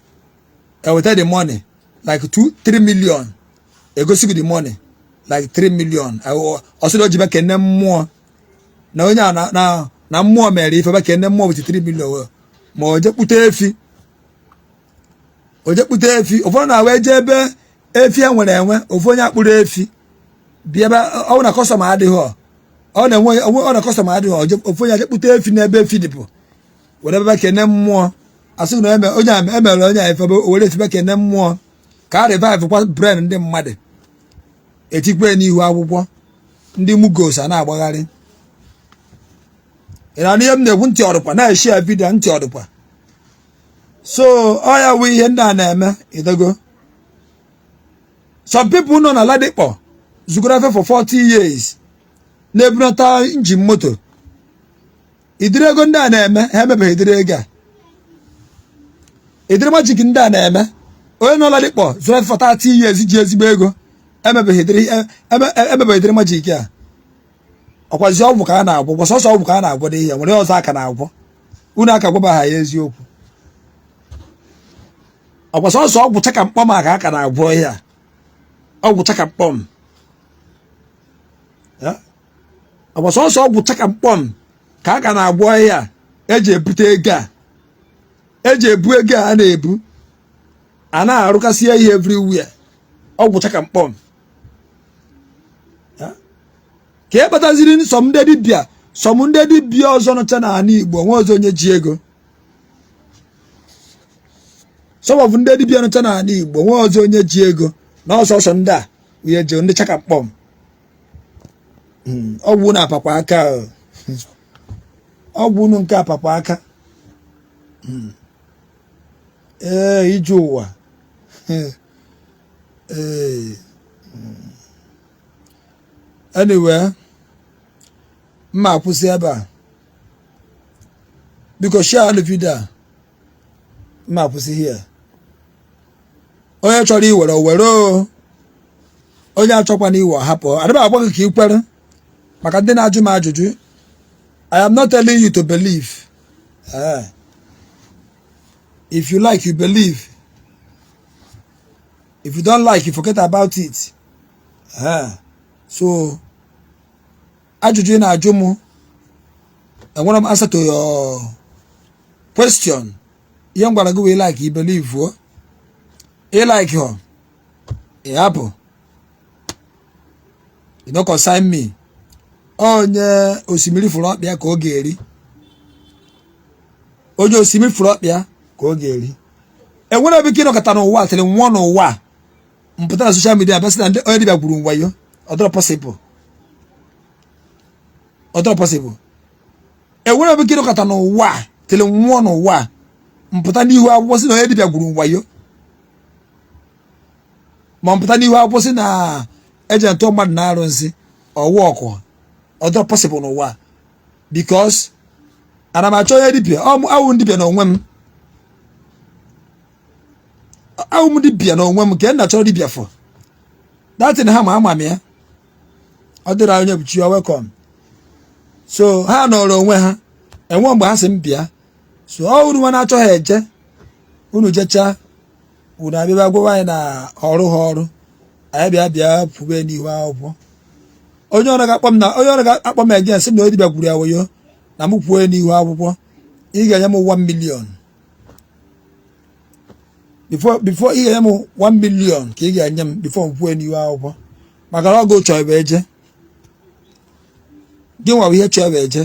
A: eweta the money like 2 3 million, egosi gị the money like 3 million. Ọ sị na o ji bịa kene mmụọ, na onye a na mmụọ mere ife, bịa kene mmụọ with 3 million. Ma o je kpute efi, o je kpute efi. Ụfọdụ na-awa eje ebe efi e nwere enwe, ofu onye akpụrụ efi bịa ebe ọ na customer adịghị, ọ na-enwe ọ na customer adịghị, ofu onye aje kpute efi n'ebe efi dịpụ, were ebe kene mmụọ, asị na onye a emere onye a efe, were efi bịa kene mmụọ ka a revive kwa brain ndị mmadụ, etikwe n'ihu akwụkwọ ndị mugos a na-agbagharị. Ị na ihe m na-ekwu? Ntị ọdụkwa na-eshi ya video, ntị ọdụkwa. So ọ ya wụ ihe ndị a na-eme idego. Some people nọ na Ladipo zugoro afe for 40 years na-ebunata engine moto. Idiri ego ndị a na-eme, ha emebeghị idiri ego a, idiri magic ndị a na-eme. Onye nọ Ladipo zụrụ afe for 30 years ji ezigbo ego, emebeghị idiri magic a. Ọkwazi ọgwụ ka a na-agwọ, gwọ sọsọ ọgwụ ka a na-agwọ n'ihe nwere ọzọ aka na-agwọ unu aka gwaba ha ya eziokwu. Ọkwa sọsọ ọgwụ chakamkpọm a ka aka na-agwọ ihe a, ọgwụ chakamkpọm, ọkwa sọsọ ọgwụ chakamkpọm ka aka na-agwọ ihe a eji ebute ego a, eji ebu ego a na-ebu a na-arụkasị ihe everywhere, ọgwụ chakamkpọm ka e kpataziri. Some ndị dibịa, some ndị dibịa ọzọ nọcha n'ala Igbo nwe ọzọ onye ji ego. Some of ndị dibịa nọcha n'ala Igbo nwe ọzọ onye ji ego, na ọsọsọ ndị a onye ji ndị chakamkpọm ọgwụ unu apakwa aka, ọgwụ unu nke apakwa aka. Ee, ije ụwa. Ee, anyway, mma akwụsị ebe a. Biko share the video a. Mma akwụsị here. Onye chọrọ iwere o were, o onye achọkwana iwe hapụ. Adịba agwa gị ka ị kwere, maka ndị na-ajụ m ajụjụ. I am not telling you to believe. If you like, you believe. If you don't like, you forget about it. So ajụjụ ị na-ajụ m, Enwere m answer to your question. Ihe m gwara gị wee like i believe o, ị like ọ, ị hapụ, e no concern me. Onye osimiri fụrụ ọkpa ya ka ọ ga-eri. Onye osimiri fụrụ ọkpa ya ka ọ ga-eri. Enwere ebe ike ịnọkọta n'ụwa tịrị nwụọ n'ụwa, mpụta na social media bịa sị na ndị onye dibịa gwuru wayo. Ọ dịrọ possible, ọ dịrọ possible. Enwere ebe ike ịnọkọta n'ụwa tịrị nwụọ n'ụwa, mpụta n'ihu akwụkwọ sị na onye dibịa gwuru wayo, ma mpụta n'ihu akwụkwọ sị na eji ntụọ mmadụ na arụ nsị ọwụ ọkụ. Ọ dịrọ possible n'ụwa, because ana m achọ onye dibịa awụ m dibịa n'onwe m. Awụ m dibịa n'onwe m nke m na-achọrọ dibịa for that thing. Ha ma ama m ya. Ọ dịrị onye bụ chi, welcome. So ha nọrọ onwe ha enwe mgbe ha si m bịa. So ọ unu nwa na-achọghị eje, unu jechaa, unu abịa gwawa anyị na ọrụ ha ọrụ anyị bịa bịa pụbe n'ihu akwụkwọ. Onye ọrụ ga-akpọ m na onye ọrụ ga-akpọ m again sị m na onye dibịa gwuru ya wayo na m kwuo n'ihu akwụkwọ, ị ga-enye m 1 million before ị ga-enye m 1 million ka ị ga-enye m before m kwuo n'ihu akwụkwọ, maka na ọgụ chọọ ebe eje gị nwa bụ ihe chọọ ebe eje.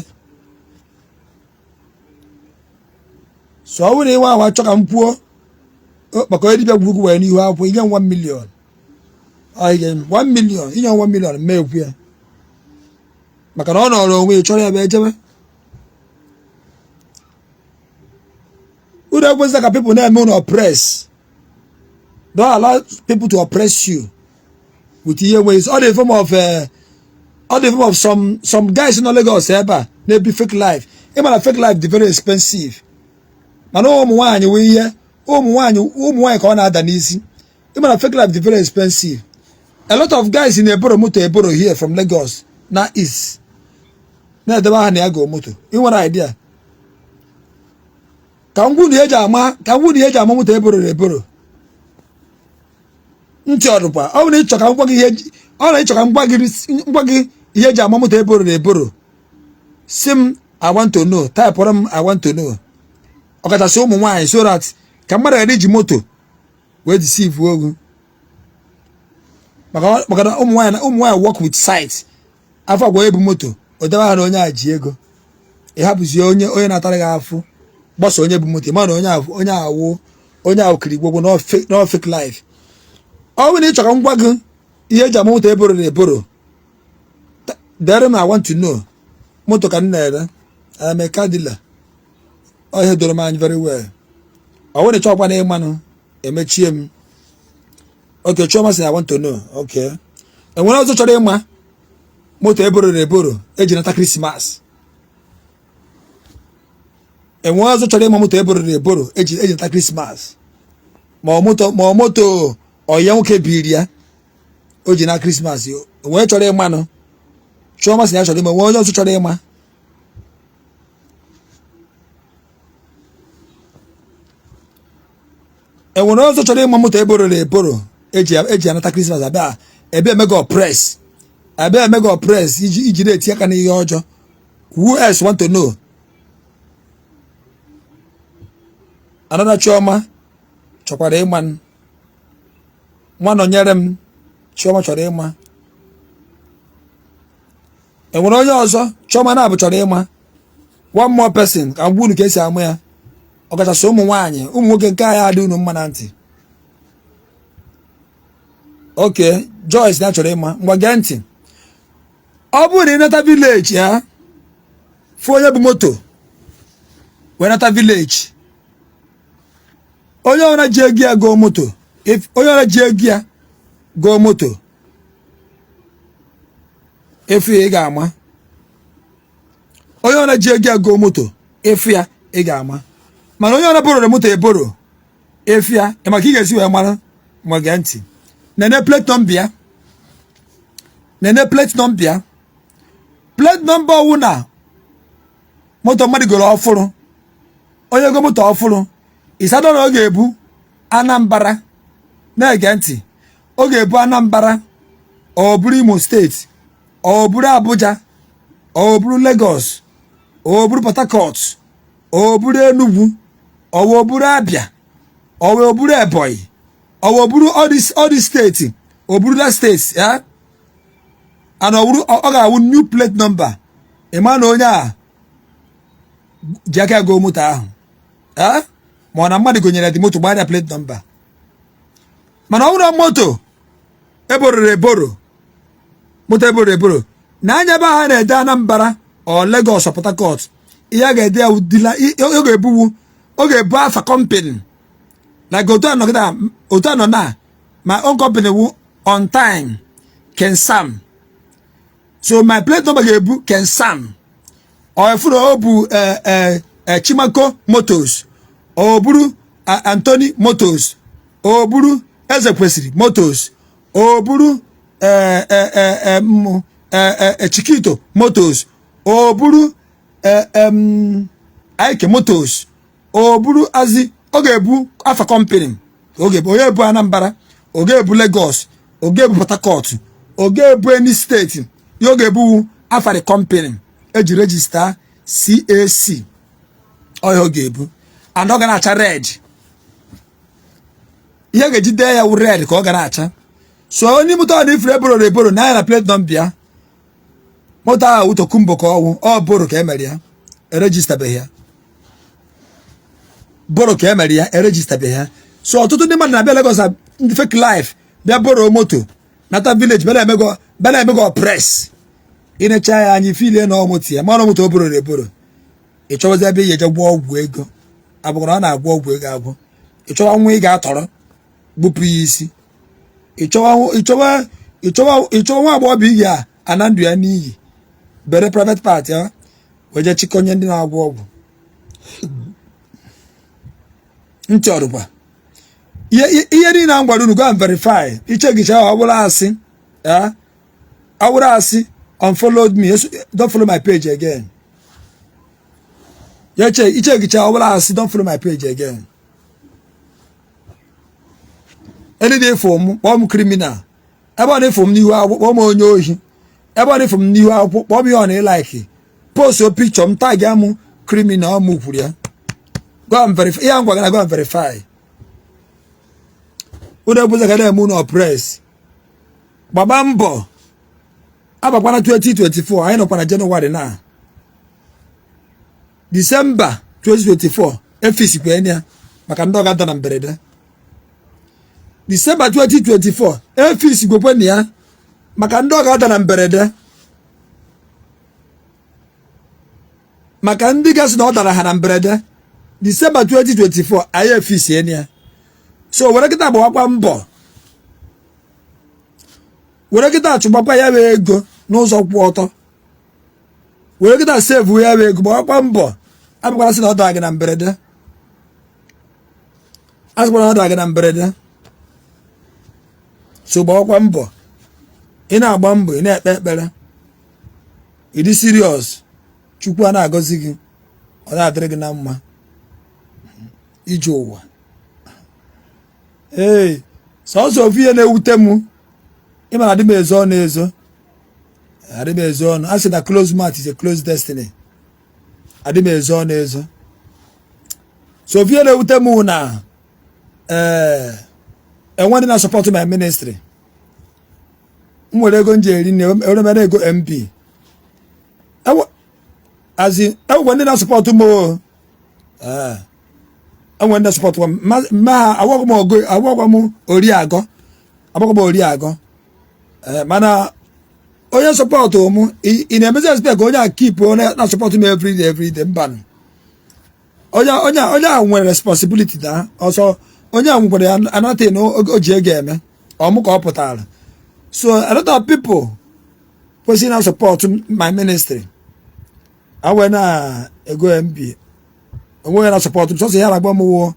A: So ọ bụrụ na ịnwe anwa chọ ka m kwuo maka onye dibịa gwuru gị wee n'ihu akwụkwọ, inye m 1 million. Ọ ị ga-enye m 1 million, inye m 1 million, mee ekwu ya, maka na ọ nọrọ onwe ya chọrọ ebe ejebe. Unu ekwesịghị ka people na-eme unu oppress. Don't allow people to oppress you with ihe ways. All the form of some guys nọ Lagos ebe a na-ebi fake life. Ị mara fake life dị very expensive, mana ụmụ nwaanyị wee ihe ụmụ nwaanyị ka ọ na-ada n'isi. Ị mara fake life dị very expensive. A lot of guys na-eboro moto eboro here from Lagos na east na-edebe aha na ya go moto. Ị nwere idea ka ngwu na eji ama ka ngwu na eji ama moto eboro eboro ntị ọdụkwa. Ọ bụrụ na ịchọ ka m gwa gị ihe ọ na ịchọ ka m gwa gị ihe eji ama moto eboro eboro, si m "I want to know". Typeụrụ m "I want to know", ọkachasị ụmụ nwaanyị, so that ka mmadụ ghara iji moto wee deceive ogu, maka na ụmụ nwaanyị work with sight. Afọ agwa ebu moto, o debe ha na onye a ji ego, ị hapụzie onye na-atara gị afụ gbasa onye bụ moto. Ma na onye awụ onye ahụ kiri gbogbo no fake life. Ọ bụrụ na ị chọrọ ka m gwa gị ihe eji ama moto eboro na eboro, dere m "I want to know". Moto ka m na-ere. I am a car dealer. Ọ ihe doro m anya very well. Ọ bụrụ na ị chọkwa na ịmanụ, emechie m. Okay, Chioma sị "I want to know". Okay, enwere ọzọ chọrọ ịma moto eboro na eboro eji nata Christmas? Enwere ọzọ chọrọ ịma moto eboro na eboro eji nata Christmas, ma ọ moto ọya nwoke biri ya o ji na Christmas? Enwere chọrọ ịmanụ? Chioma sị na ya chọrọ ịma. Nwee onye ọzọ chọrọ ịma? Enwere ọzọ chọrọ ịma moto eboro na eboro eji anata Christmas, abịa ebe emega oppress, abịa emega oppress iji na-eti aka n'ihe ọjọọ? Who else want to know? Another Chioma chọkwara ịma. Nwa nọnyere m, Chioma chọrọ ịma. Enwere onye ọzọ? Chioma na-abụ chọrọ ịma. One more person ka m gwa unu ka esi amụ ya, ọkachasị ụmụ nwaanyị. Ụmụ nwoke, nke anyị adị unu mma na ntị. Okay, Joyce na chọrọ ịma. Ngwa, gee ntị. Ọ bụrụ na ị nata village ya, fụ onye bụ moto wee nata village, onye ọra ji ego ya goo moto, onye ọra ji ego ya goo moto efu ya, ị ga-ama. Onye ọra ji ego ya goo moto efu ya, ị ga-ama. Mana onye ọra bororo moto eboro efu ya, ị maka ị ga-esi wee mara ma? Gee ntị, nene plate number ya, nene plate number ya. Plate number ọwụ na moto mmadụ goro ọfụrụ, onye go moto ọfụrụ ịsado na ọ ga-ebu Anambra. Na-ege ntị, ọ ga-ebu Anambra, ọ bụrụ Imo State, ọ bụrụ Abuja, ọ bụrụ Lagos. O buru Port Harcourt, o buru Enugu, ọ o buru Abia, ọ o buru Ebonyi, ọ o buru all these steeti, o buru that state ya. And ọ bụrụ ọ ga-awụ new plate number, ịma na onye a ji aka go moto ahụ, ma ọ na mmadụ gonyere dị moto gbara plate number. Mana ọ bụrụ moto ebororo eboro, moto eboro eboro na anya ebe ha na-ede Anambra ọ Lagos or Port Harcourt, ihe a ga-ede ya dila, ọ ga-ebuwu, ọ ga-ebu afa company, like otu anọ kịta, otu anọ na my own company wu On Time Kensam. So my plate number ga-ebu Kensam, ọ efuru o bụ Chimako Motors, ọ bụrụ Anthony Motors, ọ bụrụ Eze Kwesịrị Motors, ọ bụrụ Chiquito Motors, ọ bụrụ Ike Motors, ọ bụrụ azi ọ ga-ebu afa company. Ọ ga-ebu onye ebu Anambra, ọ ga-ebu Lagos, ọ ga-ebu Port Harcourt, ọ ga-ebu any steeti. Ihe ọ ga-ebu afa the company eji register CAC, ọ ga-ebu. And ọ ga na-acha red. Ihe ga-eji dee ya wụ red ka ọ ga na-acha. So onye moto ọ na-ifuru eboro eboro na anya na plate number ya, moto ahụ wụ tokumbo ka ọwụ, ọ borrow ka emere ya, eregisterbeghị ya. Borrow ka emere ya, eregisterbeghị ya. So ọtụtụ ndị mmadụ na-abịa Lagos, ndị fake life, bịa borrow moto nata village, bịa na-emego oppress. Ịnecha ya anya, ifilie na moto ya, mara moto o bororo eboro. Ị chọwazi ebe ị ga-eje gwọọ ọgwụ ego, abụrụ na ọ na-agwọ ọgwụ ego agwọ. Ị chọwa nwa ị ga-atọrọ gbupụ ya isi. Ị chọwa nwa agbọghọbịa ị ga-ana ndụ ya n'iyi, bere private part ya wee jee chịkọnye ndị na-agwọ ọgwụ. Ntị ọdụkwa ihe niile a m gwara unu, go and verify. Ichegicha, ọ bụrụ asị ya, ọ bụrụ asị, unfollowed me, don't follow my page again. Ya ichegicha, ọ bụrụ asị, don't follow my page again. Any day for m, kpọọ m criminal. Ebe ọ na-efo m n'ihu akwụkwọ, kpọọ m onye ohi. Ebe ọ na-efo m n'ihu akwụkwọ, kpọọ m ihe ọ na-elike. Post picture m, tag ya m criminal. M kwuru ya, go and verify. Ihe a m gwagara, go and verify. Unu ekwesịghị ka na-eme unu oppress. Gbaba mbọ. Abakwana 2024, anyị nọkwa na Jenụwarị, na Disemba 2024 efisikwa ya maka ndị ọga da na mberede. Disemba 2024 efisigwekwe na ya maka ndị ọga da na mberede, maka ndị gasị na ọ dara ha na mberede. Disemba 2024 anyị efisie ya. So were kịta gbawakwa mbọ, were kịta chụgbakwa ya wee ego n'ụzọ kwụ ọtọ, were kịta save ya wee ego, gbawakwa mbọ. Abịakwara sị na ọ dara gị na mberede, asịkwara na ọ dara gị na mberede. So gbawakwa mbọ. Ị na-agba mbọ, ị na-ekpe ekpere, ị dị serious, Chukwu a na-agọzi gị, ọ na-adịrị gị na mma ije ụwa. Ee, sọsọ ofu ihe na-ewute m, ịma na adị m ezo ọnụ, ezo adị m ezo ọnụ. A sị na close mouth is a close destiny. Adị m ezo ọnụ ezo. So ofu ihe na-ewute m na ee, enwe ndị na-support my ministry. M nwere ego m ji eri nne, ewere mere ego mp azi. Enwekwa ndị na-support m o. Ee, enwe ndị na-support m. Ma ha agwagwa m ogo, agwagwa m ori agọ, agbagwa m ori agọ. Ee, mana onye support m, ị na-emezi expect ka onye a keep onye na-support m everyday everyday? Mbanụ. Onye a nwere responsibility na ọsọ. Onye a nwekwara ya another o ji ego eme ọmụ ka ọ pụtara. So a lot of people kwesịrị na support my ministry awe na ego mb onwe na support m. Sọsọ ya na-agba m wo,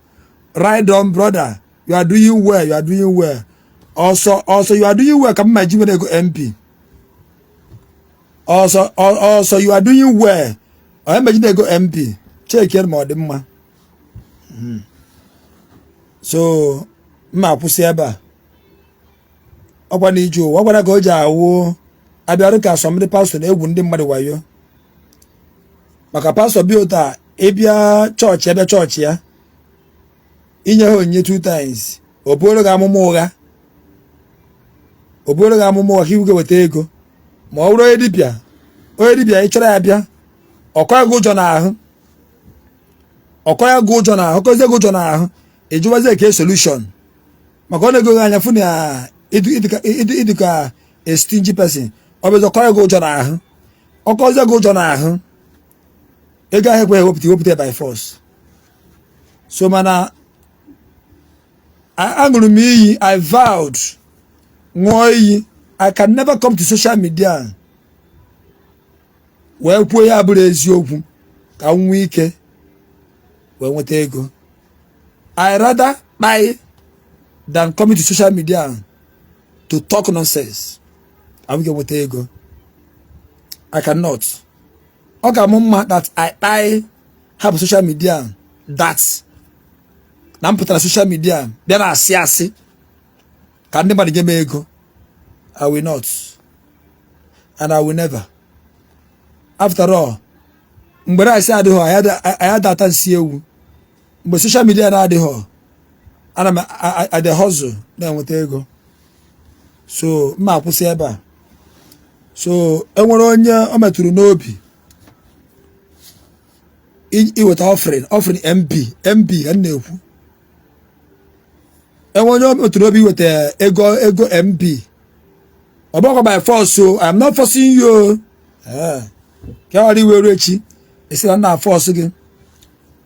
A: "Right on, brother, you are doing well, you are doing well." Ọsọ ọsọ "You are doing well" ka m ma ji nwere ego mp. Ọsọ ọsọ "You are doing well" onye meji na ego mp cheki ma ọ dị mma. So mma akwụsị ebe a. Ọkwa na ije ụwa, ọ gwara ka o ji awụ abịarụ ka asọmpi pastọ na-egwu ndị mmadụ wayo. Maka pastọ bịa otu a, ịbịa chọọchị, ebe chọọchị ya, inye ha onyinye two times, o buoro gị amụma ụgha, o buoro gị amụma ụgha ka iwu ga-eweta ego. Ma ọ bụrụ onye dibịa, onye dibịa ị chọrọ ya bịa, ọkọ ya gị ụjọ n'ahụ, ọkọ ya gị ụjọ n'ahụ, ọkọzie gị ụjọ n'ahụ, ị jụwazie ka solution, maka ọ na-egoghị anya fụ na ịdịka a stingy person. Ọ bụzi ọkọ ya gị ụjọ n'ahụ, ọkọzie gị ụjọ n'ahụ, ego ahụ ekweghị ewepụta, ewepụta by force. So mana aṅụrụ m iyi, I vowed, ṅụọ iyi, I can never come to social media wee kwuo ya bụrụ eziokwu ka m nwee ike wee nweta ego. I rather kpai than coming to social media to talk nonsense ka m ga-enweta ego. I cannot. Ọ ga-amụ mma that I kpai, hapụ social media, that na m pụtara social media bịa na asị asị ka ndị mmadụ nye m ego. I will not and I will never. After all, mgbe rice adịghị, anyị ada ata nsị ewu. Mgbe social media na-adịghị, ana m ade hustle na-enweta ego. So mma akwụsị ebe a. So enwere onye ọ metụrụ n'obi iweta offering, offering MB, MB ka m na-ekwu. Enwe onye ọ metụrụ n'obi iweta ego, ego MB, ọ bụghị by force o. I am not forcing you o. Ka ọ ghara iweru echi esi na nna force gị.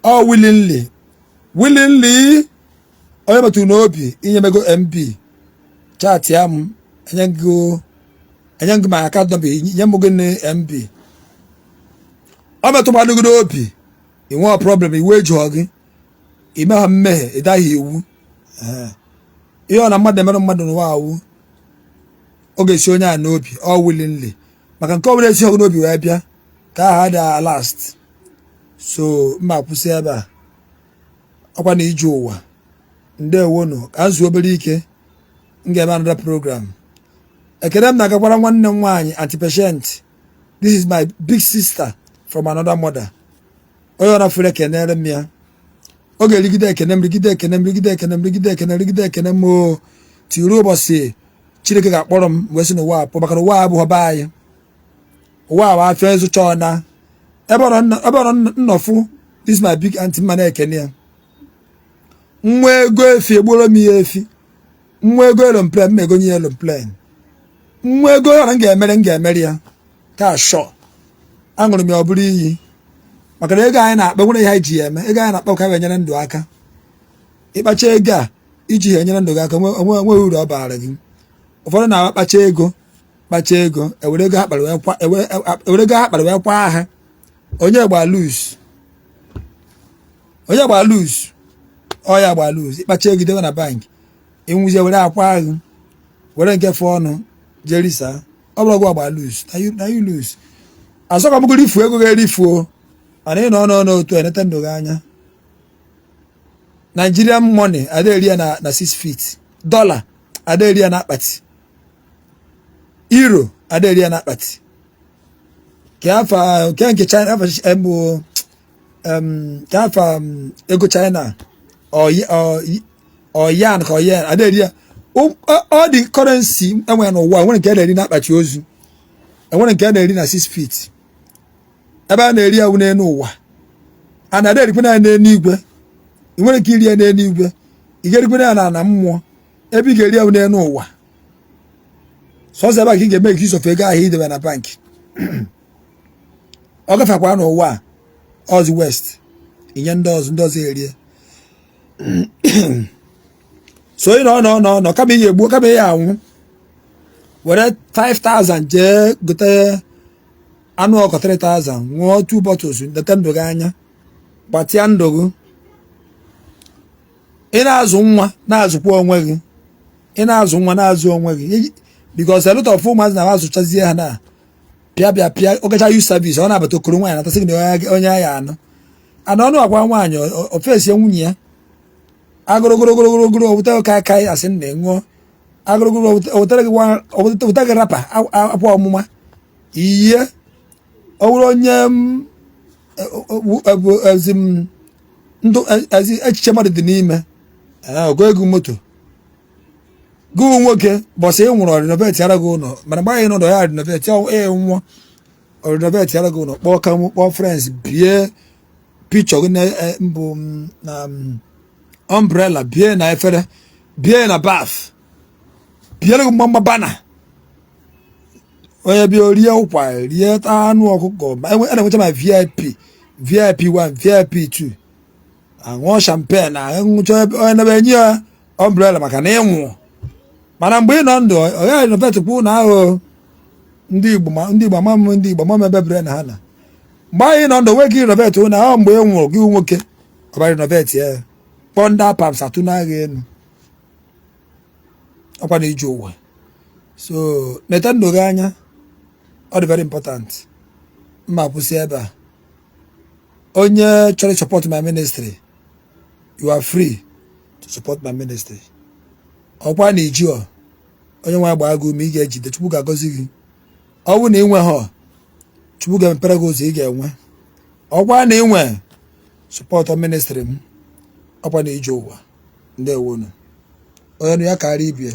A: Ọ willingly, willingly, onye metụrụ n'obi inye m ego MB, chat ya m, enye gị, enye gị ma account number, nye m gị MB. Ọ metụkwanụ gị n'obi, ị nwee problem, iwu ejụọ gị, ime ha mmehie, ịdaghị iwu. Ihe ọ na mmadụ emere mmadụ n'ụwa awụ ọ ga-esi onye a n'obi, ọ willingly, maka nke ọ bụla esi ọgụ n'obi wee bịa ka aha dị last. So mma akwụsị ebe a. Ọkwa na ije ụwa, ndewonu. Ka m zuo obere ike, m ga-eme another program. Ekene m na-agakwara nwanne m nwaanyị, Aunty Patient. This is my big sister from another mother. Onye ọ na-afụrụ, ekenere m ya. Ọ ga-erigide ekene m, rigide ekene m, rigide ekene m, rigide ekene, rigide ekene m o tiruo ụbọchị Chineke ga-akpọrọ m wee sị n'ụwa apụ, maka na ụwa abụghị be anyị. Ụwa a bụ afịa ịzụcha ọna. Ebe ọ nọ nnọfụ, this my big aunty, mma na-ekene ya. Nwa ego efi egbuoro m ya efi, nwa ego aeroplane m egonye ya aeroplane, nwa ego ọra m ga-emere, m ga-emere ya ka shọ. Aṅụrụ m ya, ọ bụrụ iyi, maka na ego anyị na-akpa nwere ihe anyị ji ya eme. Ego anyị na-akpa ka anyị enyere ndụ aka. Ịkpacha ego a iji ha enyere ndụ gị aka, onweghị uru ọ baara gị. Ụfọdụ na-akpacha ego, kpacha ego, ewere ego ha kpara wee kwa, ewere ego ha kpara wee kwa ha. Onye gba lose, onye gba lose, ọ ya gba lose. Ịkpacha ego debe na bank, ịnwụzie, were akwa ahụ, were nke fụ ọnụ jee risa. Ọ bụrụ ọgwụ gba lose na you lose. Asọkwa m rifuo ego ga-erifuo, mana ị nọ n'otu enete ndụ gị anya. Nigerian money ada eri ya na 6 feet, dollar ada eri ya na akpati, euro ada eri ya na akpati, ka afa ke nke China afa bụ ka afa ego China ọ yan ka ọ yen ada eri ya. Ọ dị currency enwere n'ụwa, enwere nke a na-eri n'akpati ozu, enwere nke a na-eri na 6 feet. Ebe a na-eri ya wụ n'elu ụwa, a na-ada erikwe ya n'elu igwe. Ị nwere ike iri ya n'elu igwe, ị ga-erikwe ya na ana mmụọ. Ebe ị ga-eri ya wụ n'elu ụwa. Sọsọ ebe a ka ị ga-eme ka isofe ego ahụ idebe na bank. Ọ gafekwa n'ụwa a, ọzi west inye ndị ọzọ, ndị ọzọ erie. So ị nọ nọ nọ nọ, kama ị ga-egbu, kama ị ga-anwụ, were 5000 jee gote anụ ọkọ 3000, ṅụọ 2 bottles, leta ndụ gị anya, gbatịa ndụ gị. Ị na-azụ nwa, na-azụkwa onwe gị. Ị na-azụ nwa, na-azụ onwe gị, because a lot of ụmụazị na azụchazie ha na pịa pịa pịa, ogecha youth service, ọ na-abata okoro nwaanyị natasị gị na onye agha anụ ana ọnụ akwa nwaanyị ofesie nwunye ya agụrụgụrụgụrụgụrụ owute ka aka asị nna ṅụọ agụrụgụrụ owutere gị, owute gị rapa akwa ọmụma ihe. Ọ bụrụ onye Bụ ezi ndụ, ezi echiche mmadụ dị n'ime. Ogo ego moto gị nwoke, bọsị ị nwụrụ, renovate ara gị ụlọ. Mana mgbe anyị nọdụ ya renovate ya, nwụọ, renovate ara gị ụlọ, kpọọ ka kpọọ friends, bie picture gị na mbụ na umbrella, bie na efere, bie na bath, biere gị mgbamgba bana. Onye bịa rie ụkwa, rie taa anụ ọkụkọ. A na-enwecha ma VIP, VIP 1, VIP 2, aṅụọ champagne na aṅụcha. Onye na enye ya umbrella maka na ịnwụ. Mana mgbe ị nọ ndụ, ọ gaghị renovate kwa ụlọ ahụ. Ndị Igbo, ndị Igbo, ama m, ndị Igbo, ama m ebe bere na ha na mgbe anyị nọ ndụ nweghị renovate ụlọ ahụ. Mgbe ị nwụrụ, gị nwoke, ọba renovate ya, kpọọ ndị apams atụ n'agha elu ọkwa na ije ụwa. So neta ndụ gị anya, ọ dị very important. Mma kwụsị ebe a. Onye chọrọ support my ministry, you are free to support my ministry. Ọkwa na iji ọ onye nwe gbaa gị ume, ị ga-ejide. Chukwu ga-agọzi gị. Ọ bụrụ na ị nwe ha, Chukwu ga-emepere gị ụzọ ị ga-enwe. Ọkwa na ị nwe, support ministry m. Ọkwa na ije ụwa. Ndewonu. Onye nụ ya karịa ibie.